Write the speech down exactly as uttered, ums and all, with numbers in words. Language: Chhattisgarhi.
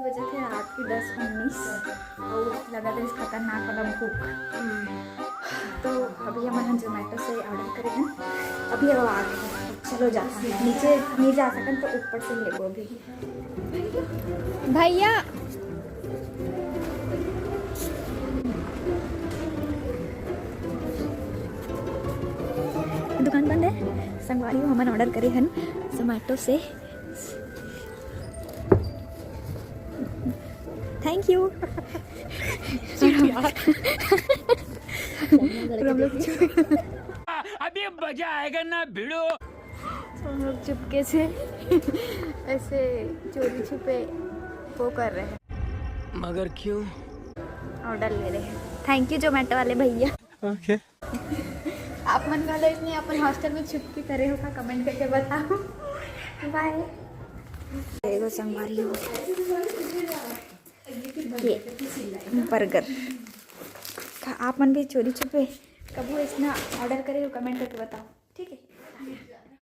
बजे थे रात के दस उन्नीस, और लगा था इस खतरनाक वाला भूख। तो अभी हमन जोमेटो से ऑर्डर करे हैं, अभी अब आ गए। चलो जाता है नीचे, नहीं जा सकन तो ऊपर से लेबो अभी। भैया, दुकान बंद है। संगवारी हो, हमन ऑर्डर करे हन जोमेटो से। Thank you. हम लोग अभी मजा आएगा ना भिड़ो। हम लोग चुपके से ऐसे चोरी छुपे वो कर रहे हैं। मगर क्यों? ऑर्डर ले रहे हैं। थैंक यू जोमेटो वाले भैया। ओके। आप मन घलो इसने अपन हॉस्टल में छुप के करे हो का, कमेंट करके बताओ। बाय। एगो संगवारी हो ये बर्गर का आप मन भी चोरी छुपे कभू इसना ऑर्डर करे हो, कमेंट करके बताओ, ठीक है?